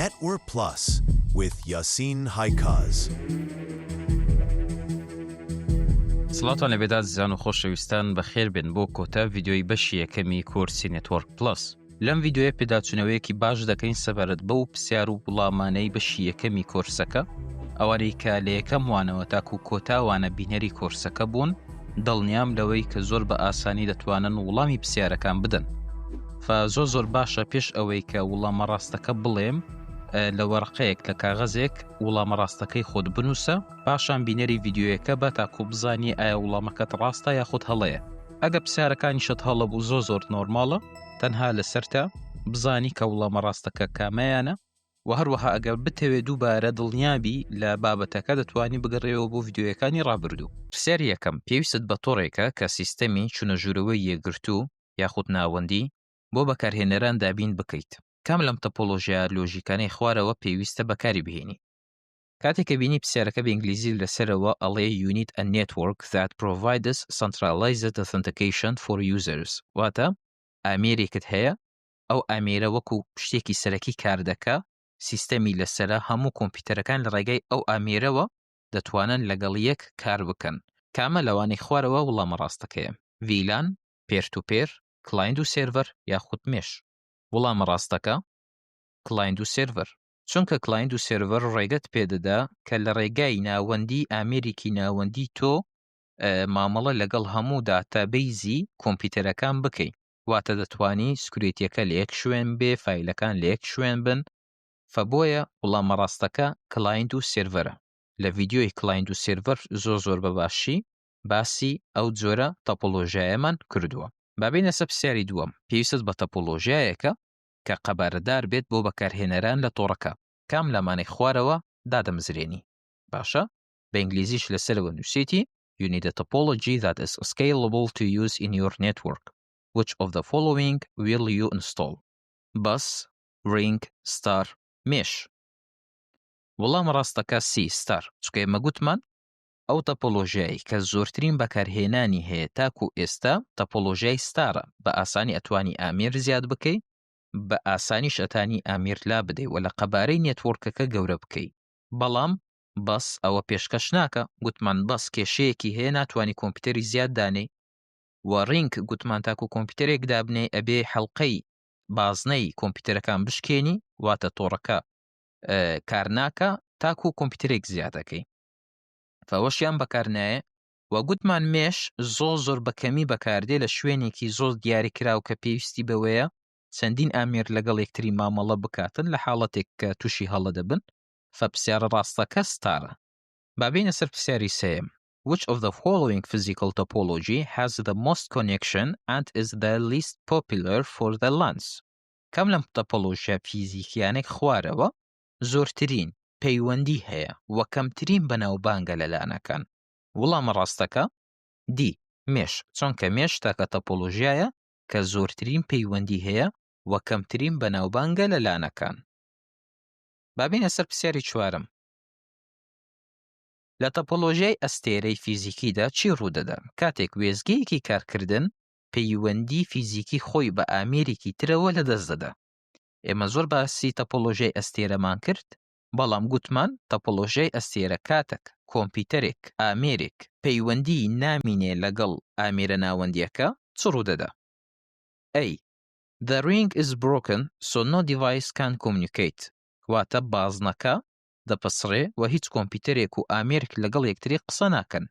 Network Plus with Yasin Haykaz. سڵاوتان لەبێت ئازیزان و خۆشەویستان بەخێر بێن بۆ کۆتا ڤیدیۆی بەشی یەکەمی کۆرسی Network Plus لەم ڤیدیۆیە پێداچوونەوەیەکی باش دەکەین سەبارەت بەو پرسیار و وڵامانەی بەشی یەکەمی کۆرسەکە ئەوانەی کە لە یەکەم وانەوە تاکو کۆتا وانە بینەری کۆرسەکە بوون دڵنیام لەوەی کە زۆر بە ئاسانی دەتوانن وڵامی پرسیارەکان بدەن فە زۆر زۆر باشە پێش ئەوەی کە وڵامە ڕاستەکە بڵێم لە وەرقەیەک لە کاغەزێک وڵامە ڕاستەکەی خۆت بنووسە پاشان بینەری ڤیدیۆیەکە بە تاکو بزانی ئایا وڵامەکەت ڕاستە یاخود هەڵەیە ئەگە پرسیارەکانیشت هەڵە بوو زۆر زۆر normal ە تەنها لەسەرتە بزانی کە وڵامە ڕاستەکە کامەیانە وە هەروەها ئەگەر بتەوێ دووبارە دڵنیابی لە بابەتەکە دەتوانی بگەڕێیەوە بۆ ڤیدیۆیەکانی ڕابردوو. پرسیاری یەکەم، پێویستت بە تۆڕێکە کە سیستەمی چونە ژوورەوەی یەکگرتوو یاخود ناوەندی بۆ بەکارهێنەران دابین بکەیت. کام لەم تەپۆڵۆژیا لۆژیکانەی خوارەوە پێویستە بەکاری بهێنی؟ کاتێ کە بینی پرسیارەکە بە ئینگلیزی لە سەرەوە ئەڵێ You need a network that provides centralized authentication for users واتە ئامێرێکت هەیە ئەو ئامێرە وەکو شتێکی سەرەکی کار دەکا، سیستەمی لەسەرە، هەموو کۆمپیوتەرەکان لە ڕێگای ئەو ئامێرەوە دەتوانن لەگەڵ یەک کار بکەن. کامە لەوانەی خوارەوە وڵامە ڕاستەکەیە؟ VLAN، peer to peer، client و server یاخود mesh؟ وڵامە ڕاستەکە، client و server. چونکە client و server ڕێگەت پێ دەدا کە لە ڕێگای ناوەندی ئامێرێکی ناوەندی تۆ مامەڵە لەگەڵ هەموو database ی کۆمپیوتەرەکان بکەی. واتە دەتوانی security یەکە لە یەک شوێن بێ فایلەکان لە یەک شوێن بن فە بۆیە وڵامە ڕاستەکە client و server ە لە ڤیدیۆی client و server زۆر زۆر بە باشی باسی ئەو جۆرە تەپۆڵۆژیایەمان کردووە با بێینە سەر پرسیاری دووەم پێویستت بە تەپۆڵۆژیایەکە کە قەبارەدار بێت بۆ بەکارهێنەران لە تۆڕەکە کام لەمانەی خوارەوە دادەمزرێنی باشە بە ئینگلیزیش لەسەرەوە نووسیتی You need a topology that is scalable to use in your network. Which of the following will you install? Bus, Ring, Star, Mesh. وەڵامە ڕاستەکە C star چونکە ئێمە گوتمان ئەو تەپۆلۆژیای کە زۆرترین بەکارهێنانی هەیە تاکو ئێستا تەپۆلۆژیای star ە بە ئاسانی ئەتوانی ئامێر زیاد بکەی بە ئاسانیش ئەتانی ئامێر لا بدەی و لە قەبارەی network ەکە گەورە بکەی بەڵام bus ئەوە پێشکەش ناکا، گوتمان bus کێشەیەکی هەیە ناتوانی کۆمپیوتەری زیاد دانێی و ring گوتمان تاکو کۆمپیوتەرێک دابنێی ئەبێ حەڵقەی بازنەی کۆمپیوتەرەکان بشکێنی واتە تۆڕەکە کار ناکا تاکو کۆمپیوتەرێک زیادەکەی فەوەشیان بەکار نایە و گوتمان mesh زۆر زۆر بە کەمی بەکاردێ لە شوێنێکی زۆر دیاری کراو کە پێویستی بەوەیە چەندین ئامێر لەگەڵ یەکتری مامەڵە بکاتن لە حاڵەتێک کە تووشی هەڵە دەبن فە پرسیارە ڕاستەکە star ە. با بێینە سەر پرسیاری سێیەم، Which of the following physical topology has the most connection and is the least popular for the LANs? کام لەم تەپۆلۆژیا فیزیکیانەی خوارەوە زۆرترین پەیوەندی هەیە و کەمترین بەناوبانگە لە LAN ەکان؟ وڵامە ڕاستەکە، D، mesh، چونکە mesh تاکە تەپۆلۆژیایە کە زۆرترین پەیوەندی هەیە و کەمترین بەناوبانگە لە LAN ەکان. با بێینە سەر پرسیاری چوارەم. لە تەپۆلۆژیای ئەستێرەی فیزیکیدا چی ڕوودەدا کاتێک وێستگەیەکی کارکردن پەیوەندی فیزیکی خۆی بە ئامێرێکی ترەوە لەدەست دەدا؟ ئێمە زۆر باسی تەپۆلۆژیای ئەستێرەمان کرد، بەڵام گوتمان تەپۆلۆژیای ئەستێرە کاتەک کۆمپیوتەرێک، ئامێرێک، پەیوەندی نامینێ لەگەڵ ئامێرە ناوەندییەکە چ ڕوودەدا؟ A. The ring is broken so no device can communicate واتە بازنەکە دەپچڕێ و هیچ کۆمپیوتەرێک و ئامێرک لەگەڵ یەکتری قسە ناکەن.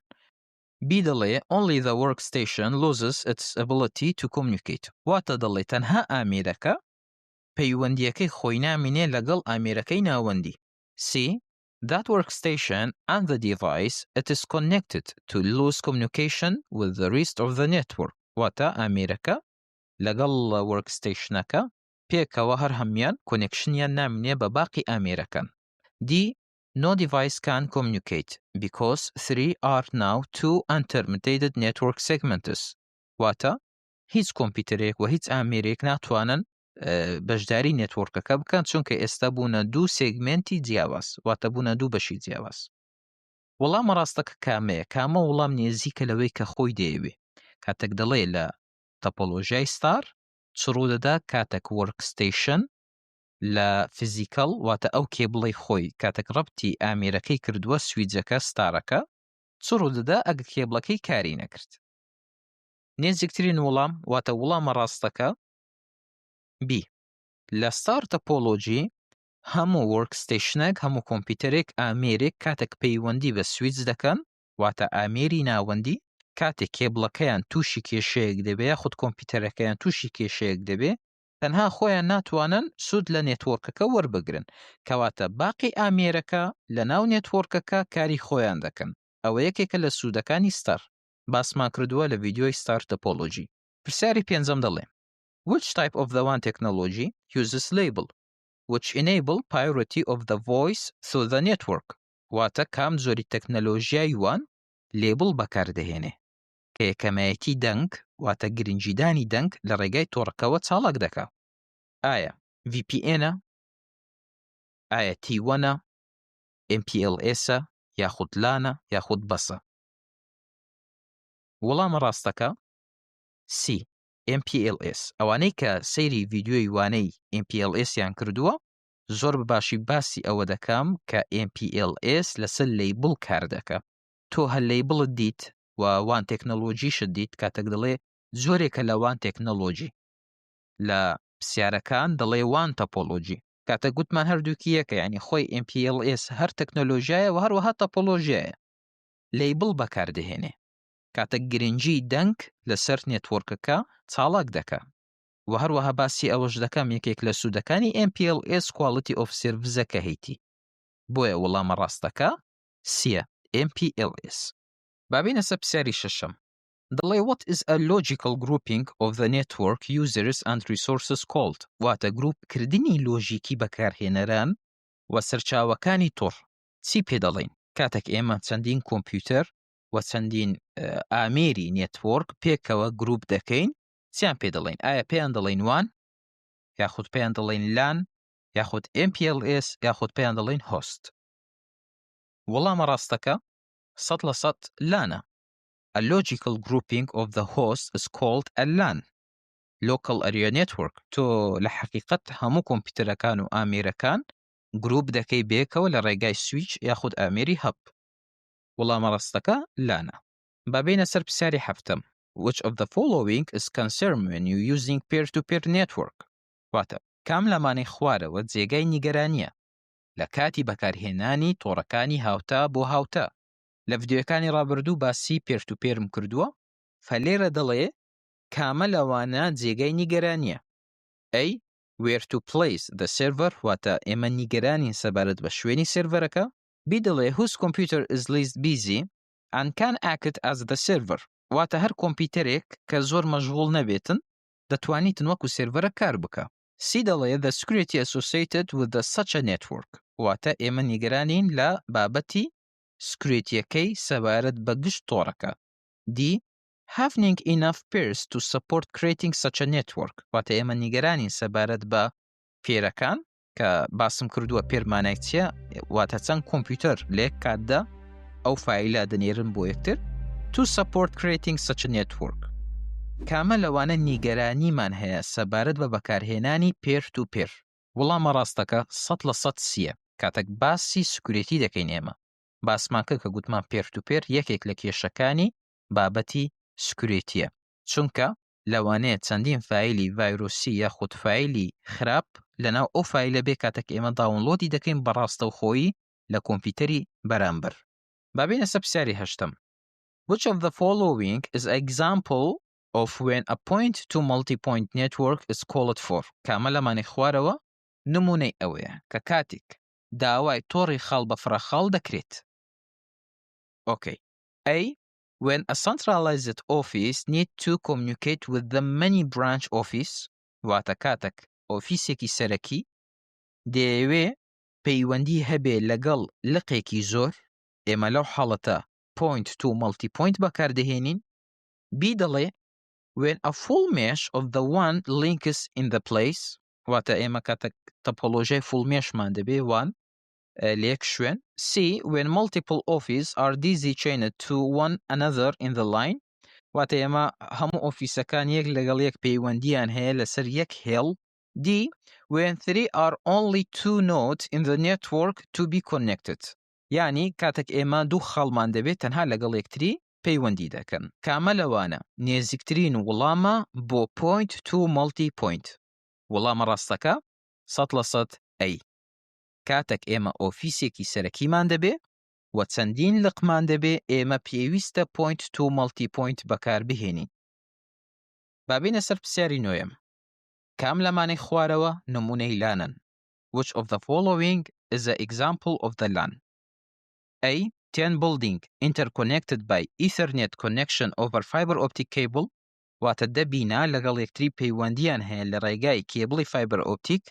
B دەڵێ Only the workstation loses its ability to communicate واتە دەڵێ تەنها ئامێرەکە پەیوەندییەکەی خۆی نامینێ لەگەڵ ئامێرەکەی ناوەندی. C That workstation and the device it is connected to lose communication with the rest of the network واتە ئامێرەکە لەگەڵ workstation ەکە پێکەوە هەر هەموان connection یان نامینێ بە باقی ئامێرەکان. D No device can communicate because there are now two intermediate network segments واتە هیچ کۆمپیوتەرێک و هیچ ئامێرێک ناتوانن بەشداری network ەکە بکەن چونکە ئێستا بوونە دوو segment ی جیاواز واتە بوونە دوو بەشی جیاواز. وەڵامە ڕاستەکە کامەیە؟ کامە وڵام نێزیکە لەوەی کە خۆی دەیەوێ؟ کاتێک دەڵێ لە تەپۆلۆژیای star چ ڕوودەدا کاتێک workstation. لە physical واتە ئەو cable ەی خۆی کاتێک ڕەبتی ئامێرەکەی کردووە switch ەکە star ەکە چ ڕوودەدا ئەگەر cable ەکەی کاری نەکرد؟ نێزیکترین وڵام واتە وڵامە ڕاستەکە B لە star topology هەموو workstation ێک هەموو کۆمپیوتەرێک ئامێرێک کاتێک پەیوەندی بە سویچ دەکەن واتە ئامێری ناوەندی کاتێک cable ەکەیان تووشی کێشەیەک دەبێ یاخود کۆمپیوتەرەکەیان تووشی کێشەیەک دەبێ تەنها خۆیان ناتوانن سوود لە network ەکە وەربگرن، کەواتە باقی ئامێرەکە لەناو network ەکە کاری خۆیان دەکەن، ئەوە یەکێکە لە سوودەکانی star، باسمان کردووە لە ڤیدیۆی star topology. پرسیاری پێنجەم دەڵێ، Which type of the WAN technology uses label which enable priority of the voice through the network واتە کام جۆری تەکنەلۆژیای WAN label بەکاردەهێنێ؟ کە یەکەمایەتی دەنگ واتە گرنگیدانی دەنگ لە ڕێگای تۆڕەکەوە چاڵاک دەکا. ئایا VPN ە؟ ئایا T1 ە؟ MPLS ە؟ یاخود LAN ە؟ یاخود bus ە؟ وەڵامە ڕاستەکە C، MPLS. ئەوانەی کە سەیری ڤیدیۆی وانەی MPLS یان کردووە زۆر بە باشی باسی ئەوە دەکەم کە MPLS لەسەر label کار دەکا. تۆ هەر label ت دیت و WAN technology شت دیت کاتەک دەڵێ جۆرێکە لە WAN technology لە پرسیارەکان دەڵێ WAN topology کاتە گوتمان هەردووکی یەکە یعنی خۆی MPLS هەر تەکنۆلۆژیایە و هەروەها تەپۆلۆژیایە label بەکاردەهێنێ کاتە گرنگی دەنگ لەسەر network ەکە چاڵاک دەکا و هەروەها باسی ئەوەش دەکەم یەکێک لە سوودەکانی MPLS quality of service ەکە هەیتی بۆیە وەڵامە ڕاستەکە C یە MPLS. با بێینە سەر پرسیاری شەشەم دەڵێ What is a logical grouping of the network users and resources called واتە گروپ کردنی لۆژیکی بەکارهێنەران و سەرچاوەکانی تۆڕ چی پێ دەڵێین کاتێک ئێمە چەندین کۆمپیوتەر و چەندین ئامێری network پێکەوە گروپ دەکەین چیان پێ دەڵێین ئایا پێیان دەڵێین WAN یاخود پێیان دەڵێین LAN یاخود MPLS یاخود پێیان دەڵێین host وەڵامە ڕاستەکە 100% LAN ە. A logical grouping of the host is called a LAN، Local Area Network، تۆ لە حەقیقەت هەموو کۆمپیوتەرەکان و ئامێرەکان گروپ دەکەی بەیەکەوە لە ڕێگای سویچ یاخود ئامێری hub. وەڵامە ڕاستەکە LAN ە. با بێینە سەر پرسیاری حەفتەم، Which of the following is concern when you using peer to peer network؟ واتە کام لەمانەی خوارەوە جێگای نیگەرانییە لە کاتی بەکارهێنانی تۆڕەکانی هاوتا بۆ هاوتا؟ لە ڤیدیۆیەکانی ڕابردوو باسی peer to peer م کردووە فە لێرە دەڵێ کامە لەوانە جێگای نیگەرانیە؟ A Where to place the server واتە ئێمە نیگەرانین سەبارەت بە شوێنی سێرڤەرەکە. B دەڵێ Whose computer is least busy and can act as the server واتە هەر کۆمپیوتەرێک کە زۆر مەشغوڵ نەبێتن دەتوانیتن وەکو سێرڤەرە کار بکا. C دەڵێ The security associated with the such a network واتە ئێمە نیگەرانین لە بابەتی security یەکەی سەبارەت بە گشت تۆڕەکە. D Having enough peers to support creating such a network واتە ئێمە نیگەرانین سەبارەت بە peer ەکان کە باسم کردووە peer مانای چییە واتە چەند کۆمپیوتەر لە یەک کاتدا ئەو فایلە دەنێرن بۆ یەکتر to support creating such a network کامە لەوانە نیگەرانیمان هەیە سەبارەت بە بەکارهێنانی peer to peer وڵامە ڕاستەکە 100% C یە کاتێک باسی security دەکەین ئێمە باسمان کرد کە گوتمان peer to peer یەکێک لە کێشەکانی بابەتی security یە چونکە لەوانەیە چەندین فایلی ڤایرۆسی یاخود فایلی خراپ لەناو ئەو فایلە بێ کاتێک ئێمە download ی دەکەین بە ڕاستەوخۆیی لە کۆمپیوتەری بەرامبەر. با بێینە سەر پرسیاری هەشتەم. Which of the following is example of when a point to multi-point network is called for کامە لەمانەی خوارەوە نموونەی ئەوەیە کە کاتێک داوای تۆڕی خاڵ بە فرە خاڵ دەکرێت؟ ئۆکەی. A. When a centralized office need to communicate with the many branch office واتە کاتەک ئۆفیسێکی سەرەکی دەیەوێ پەیوەندی هەبێ لەگەڵ لقێکی زۆر ئێمە لەو حاڵەتە point to multi point بەکاردەهێنین B دەڵێ When a full mesh of the WAN links in the place واتە ئێمە کاتەک تەپۆلۆژیای full mesh مان دەبێ WAN لە یەک شوێن. C When multiple office are daisy chained to one another in the line واتە ئێمە هەموو ئۆفیسەکان یەک لەگەڵ یەک پەیوەندیان هەیە لەسەر یەک هێڵ. D. When there are only two nodes in the network to be connected یانی کاتێک ئێمە دوو خاڵمان دەبێت تەنها لەگەڵ یەکتری پەیوەندی دەکەن. کامە لەوانە نێزیکترین وڵامە بۆ point to multipoint؟ وڵامە ڕاستەکە 100% A. کاتێک ئێمە ئۆفیسێکی سەرەکیمان دەبێ و چەندین لقمان دەبێ ئێمە پێویستە point to multipoint بەکاربهێنین. با بێینە سەر پرسیاری نۆیەم. کام لەمانەی خوارەوە نمونەی LAN ن؟ Which of the following is a example of the LAN? A. 10 building interconnected by Ethernet connection over fiber optic cable واتە 10 بینا لەگەڵ یەکتری پەیوەندیان هەیە لە ڕێگای کێبڵی fiber optic.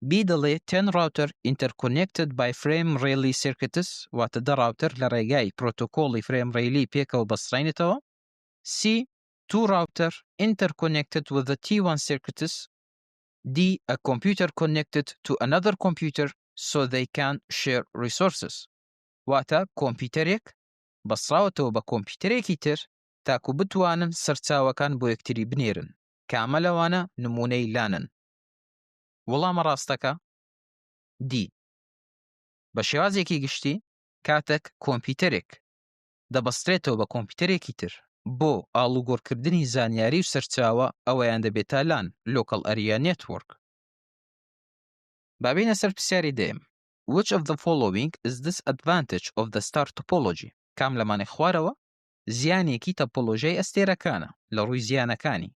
B دەڵێ 10 router interconnected by frame relay circuits واتە 10 router لە ڕێگای پرۆتۆکۆڵی frame relay پێکەوە بەستراینەتەوە. C. 2 router interconnected with the T1 circuits. D. A computer connected to another computer so they can share resources. واتە کۆمپیوتەرێک بەسراوەتەوە بە کۆمپیوتەرێکی تر تاکو بتوانن سەرچاوەکان بۆ یەکتری بنێرن. کامە لەوانە نمونەی LAN ن؟ وەڵامە ڕاستەکە D. بە شێوازێکی گشتی کاتێک کۆمپیوتەرێک دەبەسترێتەوە بە کۆمپیوتەرێکی تر بۆ ئاڵوگۆڕکردنی زانیاری و سەرچاوە ئەوەیان دەبێتە LAN local area network. با بێینە سەر پرسیاری دەیەم. Which of the following is disadvantage of the star topology؟ کام لەمانەی خوارەوە زیانێکی تەپۆلۆژیای ئەستێرەکانە لە ڕووی زیانەکانی؟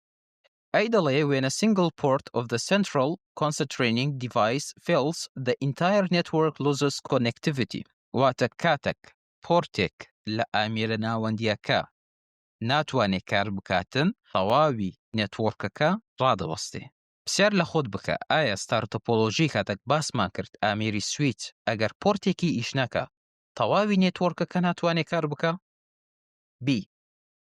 A دەڵێ when a single port of the central concentrating device fails the entire network loses connectivity واتە کاتێک پۆرتێک لە ئامێرە ناوەندیەکە ناتوانێت کار بکاتن تەواوی network ەکە ڕادەوەستێ. پرسیار لە خۆت بکە ئایا star topology کاتێک باسمان کرد ئامێری سویچ ئەگەر پۆرتێکی ئیش نەکا تەواوی network ەکە ناتوانێت کار بکە؟ B.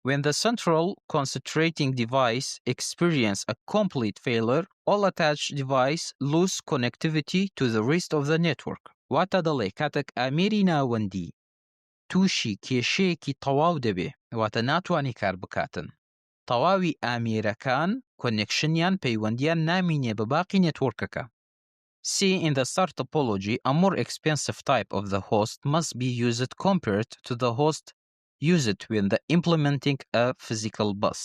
When the central concentrating device experience a complete failure, all attached device lose connectivity to the rest of the network. واتە دەڵێ کاتێک ئامێری ناوەندی تووشی کێشەیەکی تەواو دەبێ واتە ناتوانێت کار بکاتن تەواوی ئامێرەکان connection یان پەیوەندیان نامینێ بە باقی network ەکە. C. In the star topology, a more expensive type of the host must be used compared to the host used when the implementing a physical bus.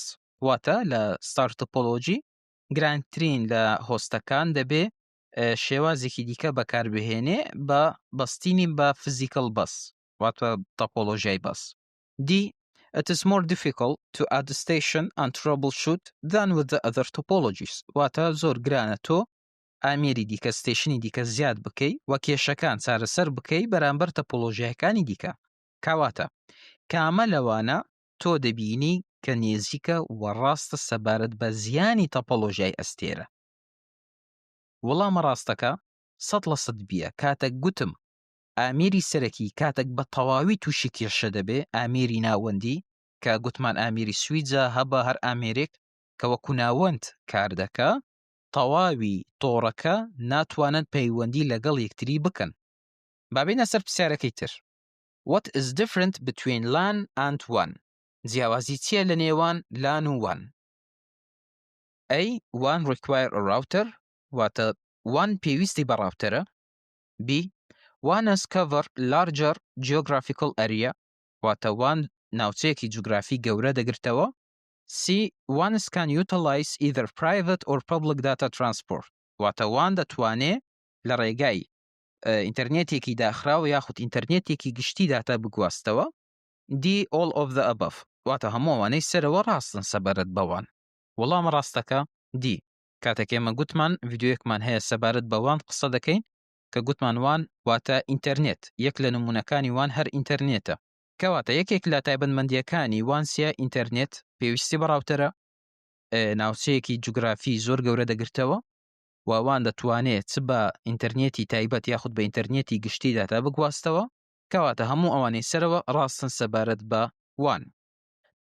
واتە لە star topology گرانترین لە host ەکان دەبێ شێوازێکی دیکە بەکاربهێنێ بە بەستینی بە physical bus واتە تەپۆلۆژیای bus. D. It is more difficult to add a station and troubleshoot than with the other topologies. واتە زۆر گرانە تۆ ئامێری دیکە station ی دیکە زیاد بکەی و کێشەکان چارەسەر بکەی بەرامبەر تەپۆلۆژیەکانی دیکە. کەواتە کامە لەوانە تۆ دەبینی کە نێزیکە و ڕاستە سەبارەت بە زیانی تەپۆلۆژیای ئەستێرە؟ وەڵامە ڕاستەکە 100% B یە. کاتێک گوتم ئامێری سەرەکی کاتێک بە تەواوی تووشی کێشە دەبێ ئامێری ناوەندی کە گوتمان ئامێری سویجە هەبە هەر ئامێرێک کە وەکو ناوەند کار دەکا تەواوی تۆڕەکە ناتوانن پەیوەندی لەگەڵ یەکتری بکەن. با بێینە سەر پرسیارەکەی تر. What is different between LAN and WAN؟ جیاوازی چییە لە نێوان LAN و WAN؟ A. WAN require a router واتە WAN پێویستی بە router ە. B. WANs cover larger geographical area واتە WAN ناوچەیەکی جوگرافی گەورە دەگرتەوە. C. WANs can utilize either private or public data transport واتە WAN دەتوانێ لە ڕێگای ئینتەرنێتێکی داخراوە یاخود ئینتەرنێتێکی گشتی داتا بگواستەوە. D. All of the above واتە هەموو ئەوانەی سەرەوە ڕاستن سەبارەت بە WAN. وەڵامە ڕاستەکە D. کاتێک ئێمە گوتمان ڤیدیۆیەکمان هەیە سەبارەت بە WAN قسە دەکەین کە گوتمان WAN واتە ئینتەرنێت، یەک لە نمونەکانی WAN هەر ئینتەرنێتە. کەواتە یەکێک لە تایبەتمەندیەکانی WAN چیە؟ ئینتەرنێت پێویستی بە router ە، ناوچەیەکی جوگرافی زۆر گەورە دەگرتەوە و WAN دەتوانێت چ بە ئینتەرنێتی تایبەت یاخود بە ئینتەرنێتی گشتی داتا بگواستەوە. کەواتە هەموو ئەوانەی سەرەوە ڕاستن سەبارەت بە WAN.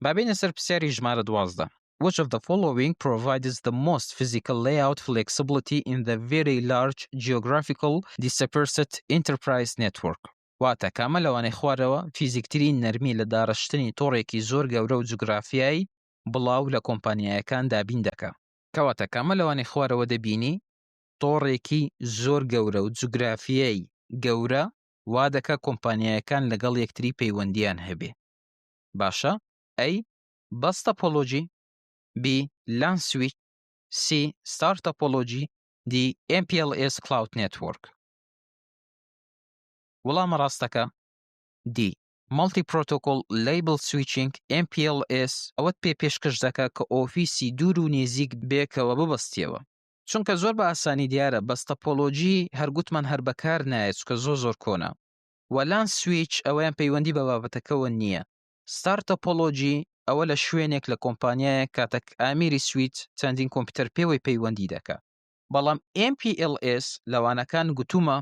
با بێینە سەر پرسیاری ژمارە 12. Which of the following provides the most physical layout flexibility in the very large geographical dispersed enterprise network؟ واتە کامە لەوانەی خوارەوە فیزیکترین نەرمی لە داڕشتنی تۆڕێکی زۆر گەورە و جوگرافیای بڵاو لە کۆمپانیایەکان دابین دەکا؟ کەواتە کامە لەوانەی خوارەوە دەبینی؟ تۆڕێکی زۆر گەورە و جوگرافیای گەورە وا دەکا کۆمپانیایەکان لەگەڵ یەکتری پەیوەندیان هەبێ. باشە A. Bus topology B. LAN switch C. Star topology D. MPLS Cloud Network وەڵامە ڕاستەکە D. Multi Protocol Label Switching، MPLS، ئەوەت پێ پێشکەش دەکا کە ئۆفیسی دوور و نێزیک بێکەوە ببەستیەوە. چونکە زۆر بە ئاسانی دیارە bus topology هەر گوتمان هەر بەکار نایەت چونکە زۆر زۆر کۆنە وە LAN switch ئەوەیان پەیوەندی بە بابەتەکەوە نییە star topology ئەوە لە شوێنێک لە کۆمپانیایەک کاتەک ئامیری سویچ چەندین کۆمپیوتەر پێوەی پەیوەندی دەکا بەڵام MPLS لەوانەکان گوتومە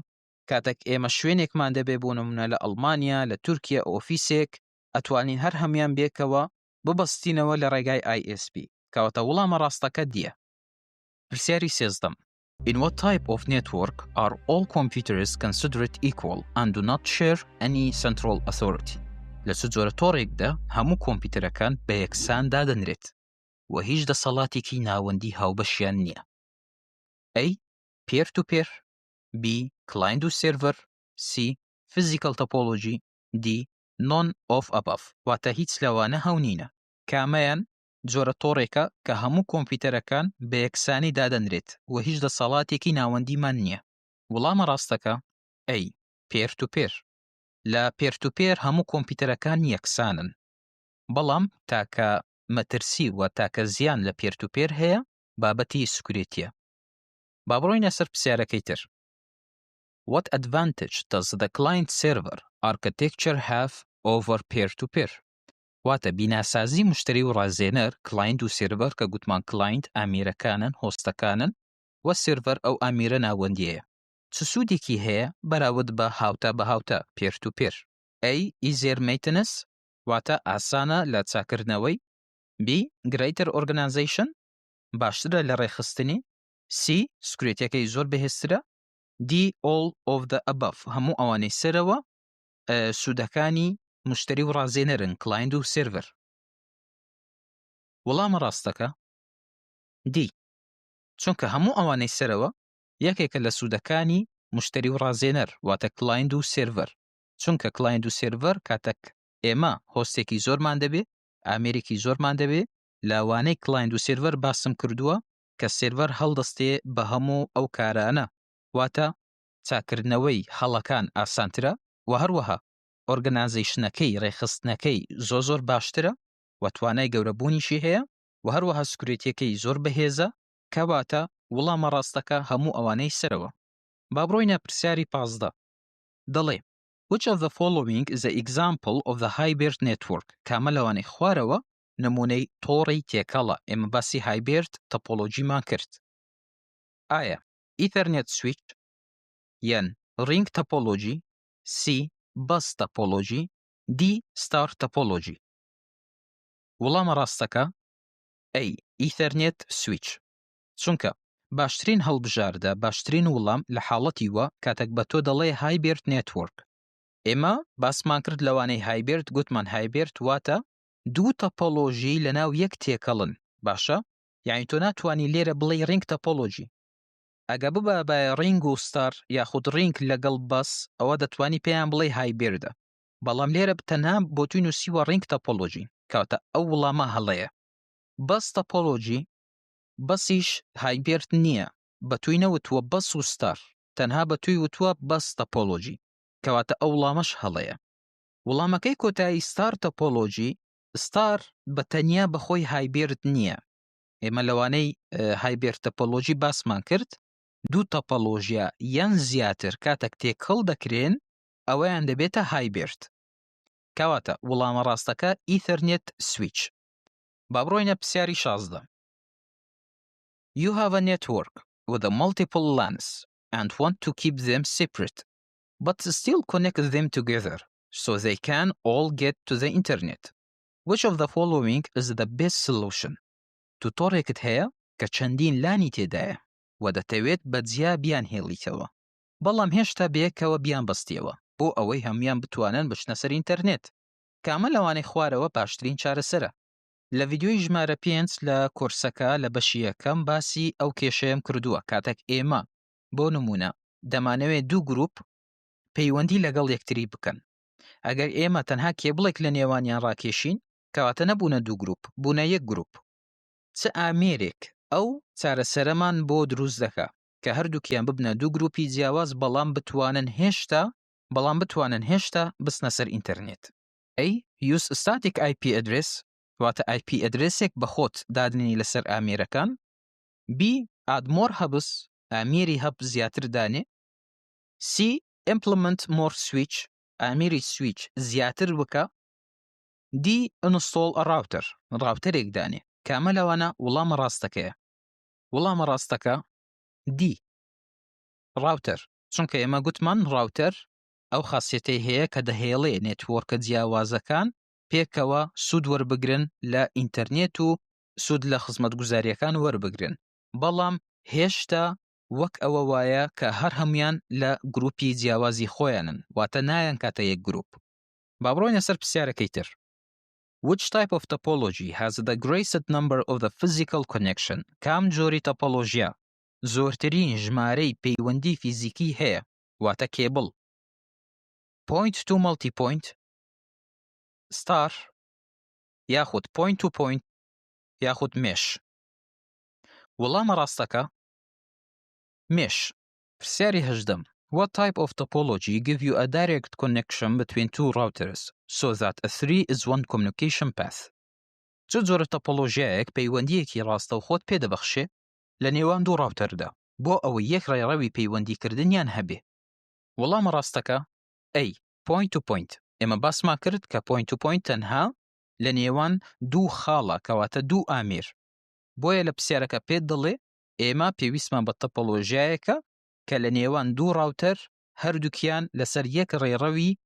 کاتەک ئێمە شوێنێکمان دەبێ بۆ نمونە لە ئەڵمانیا لە تورکیە ئۆفیسێک ئەتوانین هەر هەموان بێکەوە ببەستینەوە لە ڕێگای ISP کەواتە وڵامە ڕاستەکە دیە. پرسیاری سێزدەم. In what type of network are all computers considered equal and do not share any central authority? لە چ جۆرە تۆڕێکدا هەموو کۆمپیوتەرەکان بە یەکسان دادەنرێت و هیچ دەسەڵاتێکی ناوەندی هاوبەشیان نییە؟ A. Peer to peer B. Client و Server C. Physical Topology D. None of above واتە هیچ لەوانە هەو نینە. کامەیان جۆرە تۆڕێکە کە هەموو کۆمپیوتەرەکان بە یەکسانی دادەنرێت و هیچ دەسەڵاتێکی ناوەندیمان نییە؟ وڵامە ڕاستەکە A. Peer to Peer لە Peer to Peer هەموو کۆمپیوتەرەکان یەکسانن بەڵام تاکە مەترسی و تاکە زیان لە Peer to Peer هەیە بابەتی security یە. با بڕۆینە سەر پرسیارەکەی تر. What advantage does the client server architecture have over peer to peer؟ واتە بیناسازی مشتەری و ڕازێنەر client و server کە گوتمان client ئامێرەکانن هۆستەکانن و server ئەو ئامێرە ناوەندیەیە چ سوودێکی هەیە بەراورد بە هاوتا بە هاوتا peer to peer؟ A. Easier maintenance واتە ئاسانە لە چاکردنەوەی B. Greater organization باشترە لە ڕێکخستنی C. Security ەکەی زۆر بەهێزترە D. All of the above هەموو ئەوانەی سەرەوە سوودەکانی مشتەری و ڕازێنەرن client و server. وەڵامە ڕاستەکە D. چونکە هەموو ئەوانەی سەرەوە یەکێکە لە سوودەکانی مشتەری و ڕازێنەر واتە client و server چونکە client و server کاتەک ئێمە host ێکی زۆرمان دەبێ ئامێرێکی زۆرمان دەبێ لە وانەی client و server باسم کردووە کە server هەڵدەستێ بە هەموو ئەو کارانە واتە چاکردنەوەی هەڵەکان ئاسانترە و هەروەها organization ەکەی ڕێکخستنەکەی زۆر زۆر باشترە و توانای گەورەبوونیشی هەیە و هەروەها security ەکەی زۆر بەهێزە کەواتە وڵامە ڕاستەکە هەموو ئەوانەی سەرەوە. با بڕۆینە پرسیاری 15 دەڵێ Which of the following is the example of the hybrid network؟ کامە لەوانەی خوارەوە نمونەی تۆڕی تێکەڵە ئێمە باسی hybrid topology مان کرد ئایا Ethernet switch یان ring topology C bus topology D star topology وەڵامە ڕاستەکە A Ethernet switch چونکە باشترین هەڵبژاردە باشترین وڵام لە حاڵەتی وە کاتێک بە تۆ دەڵێ hybrid network ئێمە باسمان کرد لەوانەی hybrid گوتمان hybrid واتە دوو topology لە ناو یەک تێکەڵن باشە یعنی تۆ ناتوانانی لێرە بڵێ ring topology ئەگە ببایە ring و star یاخود ring لەگەڵ bus ئەوە دەتوانی پێیان بڵێ hybrid ە بەڵام لێرە تەنها بۆ توی نووسیوە ring topology کەواتە ئەو وڵامە هەڵەیە bus topology bus یش hybrid نییە بە توی نەوتووە bus و star تەنها بە توی وتووە bus topology کەواتە ئەو وڵامەش هەڵەیە وڵامەکەی کۆتایی star topology star بە تەنیا بەخۆی hybrid نییە ئێمە لەوانەی hybrid topology باسمان کرد دوو topology یا یان زیاتر کاتێک تێکەڵ دەکرێن ئەوەیان دەبێتە hybrid کەواتە وڵامە ڕاستەکە Ethernet switch با بڕۆینە پرسیاری 16 You have a network with a multiple LANs and want to keep them separate, but still connect them together so they can all get to the internet. Which of the following is the best solution? تۆ تۆڕێکت هەیە کە چەندین LAN ی تێدایە و دەتەوێت بە جیا بیان هێڵیتەوە بەڵام هێشتا بەیەکەوە بیان بەستیەوە بۆ ئەوەی هەمویان بتوانن بچنە سەر ئینتەرنێت کامە لەوانەی خوارەوە باشترین چارەسەرە لە ڤیدیۆی ژمارە پێنج لە کۆرسەکە لە بەشی یەکەم باسی ئەو کێشەیەم کردووە کاتێک ئێمە. بۆ نموونە دەمانەوێ دوو گروپ پەیوەندی لەگەڵ یەکتری بکەن. ئەگەر ئێمە تەنها کێبڵێک لە نێوانیان ڕاکێشین، کەواتە نەبوونە دوو گروپ، بوونە یەک گروپ. چ ئامێرێک ئەو چارەسەرەمان بۆ دروست دەکا کە هەردووکیان ببنە دوو گروپی جیاواز بەڵام بتوانن هێشتا بەڵام بتوانن هێشتا بچنە سەر ئینتەرنێت؟ A، Use static IP address، واتە IP address ێک بە خۆت دادنێی لەسەر ئامێرەکان. B، Add more hubs، ئامێری hub زیاتر دانێ. C، Implement more switch، ئامێری سویچ زیاتر بکە. D، Install a router، ڕاوتەرێک دانێ. کامە لەوانە وڵامە ڕاستەکەیە؟ وڵامە ڕاستەکە D، router، چونکە ئێمە گوتمان router ئەو خاسیەتەی هەیە کە دەهێڵێ network ە جیاوازەکان پێکەوە سوود وەربگرن لە ئینتەرنێت و سوود لە خزمەتگوزارییەکان وەربگرن، بەڵام هێشتا وەک ئەوە وایە کە هەر هەموویان لە گروپی جیاوازی خۆیانن، واتە نایانکاتە یەک گروپ. با بڕۆینە سەر پرسیارەکەی تر. Which type of topology has the greatest number of the physical connection؟ کام جۆری تەپۆلۆژیا زۆرترین ژمارەی پەیوەندی فیزیکی هەیە، واتە کێبڵ؟ Point to multipoint، star، یاخود point to point یاخود mesh؟ وەڵامە ڕاستەکە mesh. پرسیاری هەژدەم، What type of topology give you a direct connection between two routers so that a three is one communication path؟ چ جۆرە تەپۆلۆژیایەک پەیوەندییەکی ڕاستەوخۆت پێ دەبەخشێ لە نێوان دوو ڕاوتەردا بۆ ئەوەی یەک ڕێڕەوی پەیوەندیکردنیان هەبێ؟ وەڵامە ڕاستەکە A، Point to point. ئێمە باسمان کرد کە point to point تەنها لە نێوان دوو خاڵە کەواتە دوو ئامێر. بۆیە لە پرسیارەکە پێت دەڵێ ئێمە پێویستمان بە تەپۆلۆژیایەکە کە لە نێوان دوو router هەردووکیان لەسەر یەک ڕێڕەوی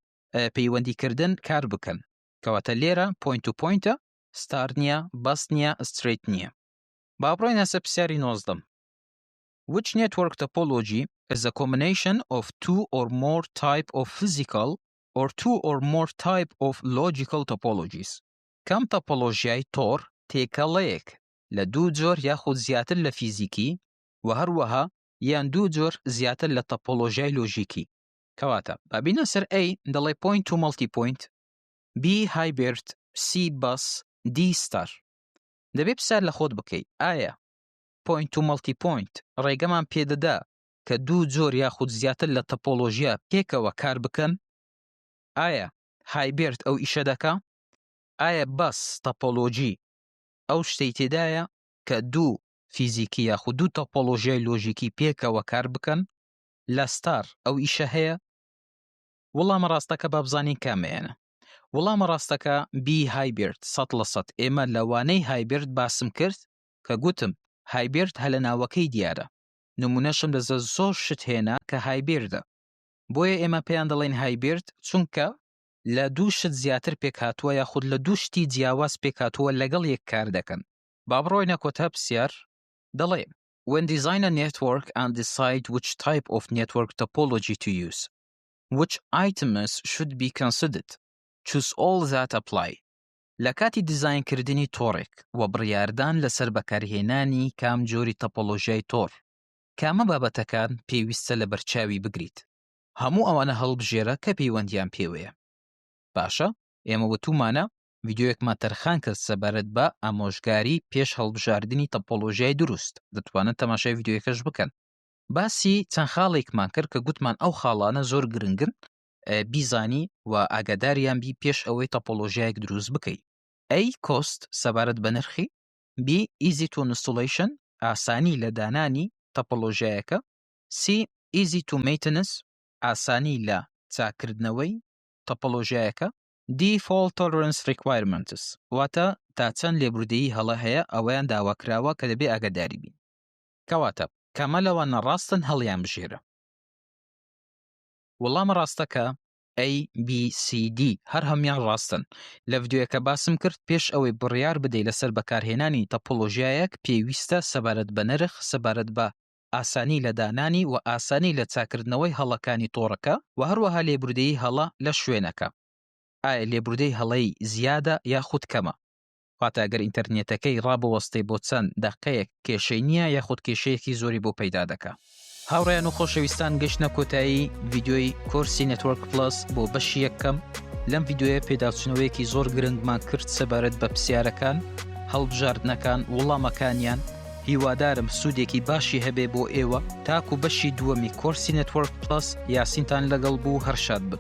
پەیوەندیکردن کار بکەن. کەواتە لێرە point to point ە، star نییە، bus نییە، straight نییە. با بڕۆینە سەر پرسیاری نۆزدەم. Which network topology is a combination of two or more type of physical or two or more type of logical topologies؟ کام تەپۆلۆژیای تۆڕ تێکەڵەیەک لە دوو جۆر یاخود زیاتر لە فیزیکی و هەروەها یان دوو جۆر زیاتر لە تەپۆلۆژیای لۆژیکی؟ کەواتە با بینە سەر A دەڵێ point to multipoint، B hybrid، C bus، D star. دەبێ پرسیار لە خۆت بکەی ئایا point to multipoint ڕێگەمان پێدەدا کە دوو جۆر یاخود زیاتر لە تەپۆلۆژیا پێکەوە کار بکەن؟ ئایا hybrid ئەو ئیشە دەکا؟ ئایا bus topology ئەو شتەی تێدایە کە دوو فیزیکی یاخود دوو تەپۆلۆژیای لۆژیکی پێکەوە کار بکەن؟ لە star ئەو ئیشە هەیە؟ وڵامە ڕاستەکە با بزانین کامەیانە. وڵامە ڕاستەکە B hybrid 100%. ئێمە لە وانەی hybrid باسم کرد کە گوتم hybrid هە لە ناوەکەی دیارە. نمونەشم لە زۆر شت هێنا کە hybrid ە. بۆیە ئێمە پێیان دەڵێین hybrid چونکە لە دوو شت زیاتر پێکهاتووە یاخود لە دوو شتی جیاواز پێکهاتووە لەگەڵ یەک کار دەکەن. با بڕۆینە کۆتا پرسیار دەڵێ، When design a network and decide which type of network topology to use, which items should be considered? Choose all that apply. لە کاتی دیزاینکردنی تۆڕێک و بڕیاردان لەسەر بەکارهێنانی کام جۆری تەپۆلۆژیای تۆڕ، کامە بابەتەکان پێویستە لەبەرچاوی بگریت؟ هەموو ئەوانە هەڵبژێرە کە پەیوەندیان پێوەیە. باشە ئێمە وتومانە ڤیدیۆیەکمان تەرخان کرد سەبارەت بە ئامۆژگاری پێش هەڵبژاردنی تەپۆلۆژیای دروست، دەتوانن تەماشای ڤیدیۆیەکەش بکەن. باسی چەند خاڵێکمان کرد کە گوتمان ئەو خاڵانە زۆر گرنگن بیزانی و ئاگاداریان بی پێش ئەوەی تەپۆلۆژیایەک دروست بکەی. A cost سەبارەت بە نرخی، B easy to installation ئاسانی لە دانانی تەپۆلۆژیایەکە، C easy to maintenance ئاسانی لە چاککردنەوەی تەپۆلۆژیایەکە، D fault tolerance requirements واتە تا چەند لێبوردەیی هەڵە هەیە ئەوەیان داواکراوە کە دەبێ ئاگاداری بین. کەواتە کامە لەوانە ڕاستن هەڵیانبژێرە. وەڵامە ڕاستەکە A B C D هەر هەموویان ڕاستن. لە ڤیدیۆیەکە باسم کرد پێش ئەوەی بڕیار بدەی لەسەر بەکارهێنانی تەپۆلۆژیایەک پێویستە سەبارەت بە نرخ، سەبارەت بە ئاسانی لە دانانی و ئاسانی لە چاکردنەوەی هەڵەکانی تۆڕەکە و هەروەها لێبوردەیی هەڵە لە شوێنەکە. ئایا لێبوردەی هەڵەی زیادە یاخود کەمە؟ واتە گەر ئینتەرنێتەکەی ڕابوەستێ بۆ چەند دەقەیەک کێشەی نییە یاخود کێشەیەکی زۆری بۆ پەیدا دەکا. هاوڕێیان و خۆشەویستان گەشتنە کۆتایی ڤیدیۆی کۆرسی Network Plus بۆ بەشی یەکەم. لەم ڤیدیۆیە پێداچوونەوەیەکی زۆر گرنگمان کرد سەبارەت بە پرسیارەکان، هەڵبژاردنەکان، وڵامەکانیان، هیوادارم سوودێکی باشی هەبێ بۆ ئێوە. تاکو بەشی دووەمی کۆرسی Network Plus یاسینتان لەگەڵ بوو هەر شاد بن.